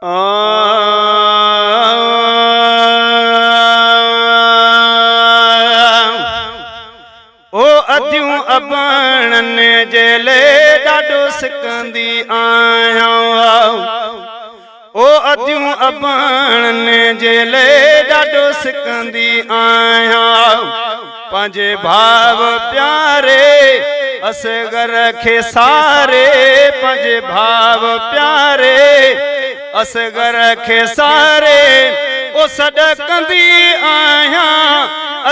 او اديون اباڻن جي لئي ڏاڍو سڪندي آهيان او اديون اباڻن جي لئي ڏاڍو سڪندي آهيان پنهنجي ڀاء پياري اصغر کي ساري پنهنجي ڀاء پياري اصغر کي ساري او سڏ ڪندي آهيان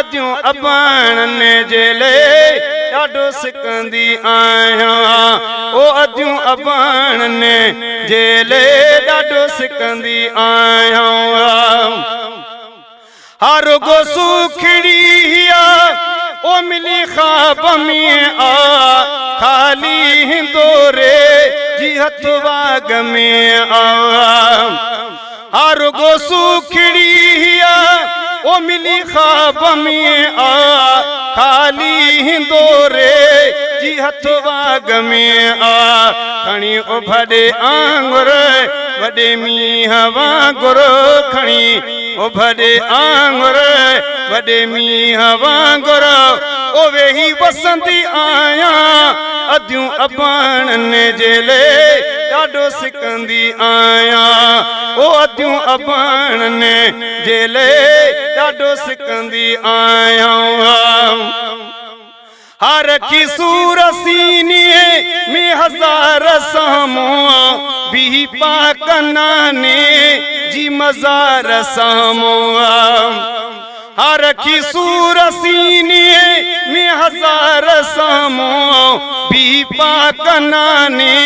اديون اباڻن جي لئي ڏاڍو سڪندي آهيان او اديون اباڻن جي لئي ڏاڍو سڪندي آهيان. ها رڳو سوکڙي هيا او ملي خواب ۾ آ خالي هندوري جي هٿ واڳ ۾ آ ها رڳو سوکڙي هيا او ملي خواب ۾ آ خالي هندوري جي هٿ واڳ ۾ آ کڻي اڀڏي آڱر وڏي مينهن وانگر کڻي اڀڏي آڱر وڏي مينهن وانگر او ويهي وسندي آهيان اديون اباڻن جي لئي ڏاڍو سڪندي آهيان او اديون اباڻن جي لئي ڏاڍو سڪندي آهيان. ها رکي سور سيني ۾ هزار سامهون بيهي پاڪ ناني جي مزار سامهون ها رکي سور سيني ۾ هزار سامهون بيهي پاڪ ناني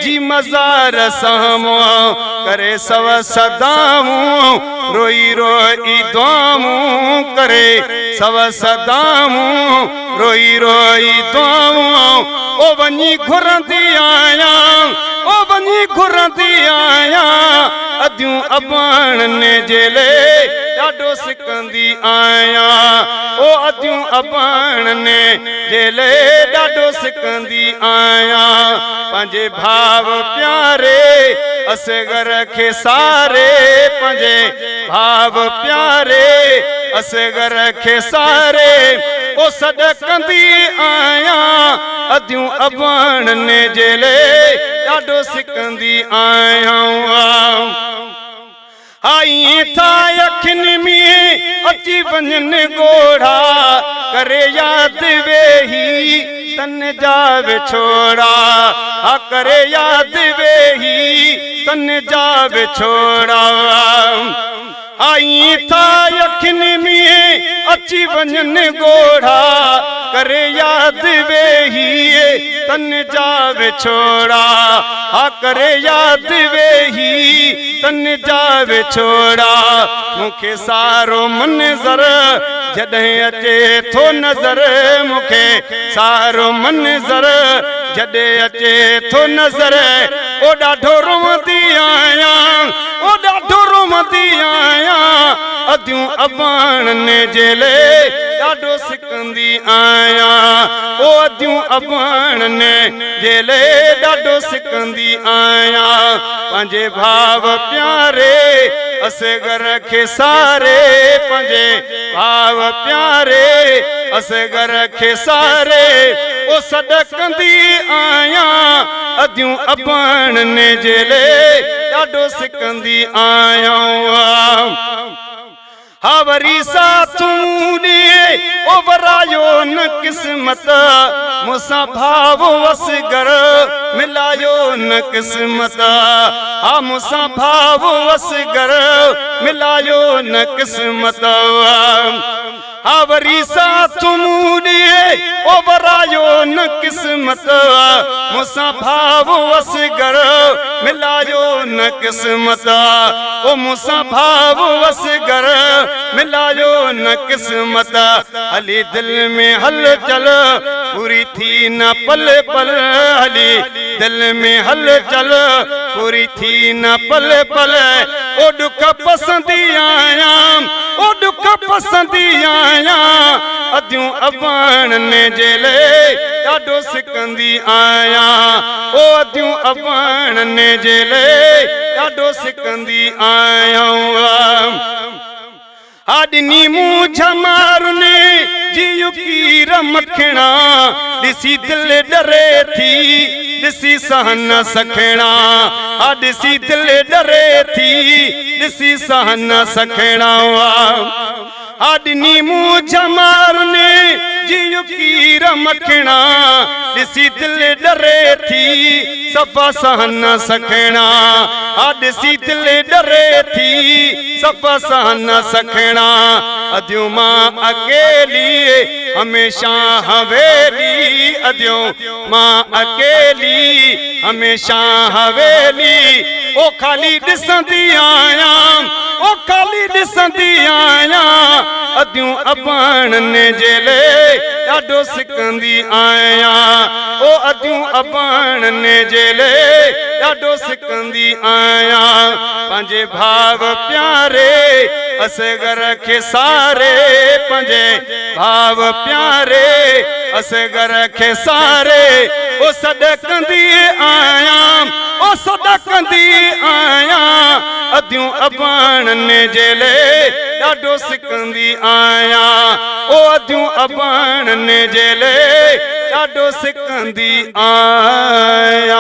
جي مزار سامهون ڪري سو صدائون روئي روئي دعائون ڪري سو صدائون روئي روئي دعائون او وڃي گهرندي آهيان او وڃي گهرندي آهيان اديون اباڻن جي لئي ڏاڍو سڪندي آهيان او اديون اباڻن جي لئي ڏاڍو سڪندي آهيان پنهنجي ڀاء پياري اصغر کي ساري پنهنجي ڀاء پياري اصغر کي ساري او سڏ ڪندي آهيان اديون اباڻن جي لئي ڏاڍو سڪندي آهيان. ائين ٿا اکين ۾ اچي وڃن ڳوڙها، ڪري ياد ويهي تن جا وڇوڙا، ها ڪري ياد ويهي تن جا وڇوڙا. ائين ٿا اکين ۾ اچي وڃن ڳوڙها، ڪري ياد ويهي تن جا وڇوڙا، ها ڪري ياد ويهي تن جا وڇوڙا مون کي سارو منظر جڏهن اچي ٿو نظر مون کي سارو منظر جڏهن اچي ٿو نظر او ڏاڍو روئندي آهيان او ڏاڍو روئندي آهيان اديون اباڻن جي لئي ڏاڍو سڪندي آهيان او اديون اباڻن جي لئي ڏاڍو سڪندي آهيان پنهنجي ڀاء پياري اصغر کي ساري پنهنجي ڀاء پياري اصغر کي ساري او سڏ ڪندي آهيان اديون اباڻن جي لئي ڏاڍو سڪندي آهيان. ها وري ساٿ مون ڏي او ورايو نه قسمت مون سان ڀاء اصغر ملايو نه قسمت ها مون سان ڀاء اصغر ملايو نه قسمت ها وري ساٿ مون ڏي او ورايو نه قسمت مون سان ڀاء اصغر ملايو نه قسمت او مون سان ڀاء اصغر ملايو نه قسمت هلي دل ۾ هل چل پوري ٿي نه پل پل هلي دل ۾ هل چل پوري ٿي نه پل پل او ڏک پسندي آهيان او ڏک پسندي آهيان اديون اباڻن جي لئي ڏاڍو سڪندي آهيان او اديون اباڻن جي لئي ڏاڍو سڪندي آهيان. ها ڏني مون جهمارن جي اڪير مکڻا، ڏسي دل ڏري ٿي، ڏسي سهن نه سکڻا. ها ڏسي دل ڏري ٿي، ڏسي سهن نه سکڻا. ها ڏني مون جهمارن جي اڪير مکڻا، ڏسي دل ڏري ٿي، صفا سهن نه سکڻا. ها ڏسي دل ڏري ٿي، صفا سهن نه سکڻا. اديون مان اڪيلي هميشه حويلي، اديون مان اڪيلي هميشه حويلي، او خالي ڏسندي آهيان، او خالي ڏسندي آهيان. اديون اباڻن جي لئي ڏاڍو سڪندي آهيان، او اديون اباڻن جي لئي ڏاڍو سڪندي آهيان. پنهنجي ڀاء پياري اصغر کي ساري، پنهنجي ڀاء پياري اصغر کي ساري، او سڏ ڪندي آهيان، او سڏ ڪندي آهيان. اديون اباڻن جي لئي ڏاڍو سڪندي آهيان، او اديون اباڻن جي لئي ڏاڍو سڪندي آهيان.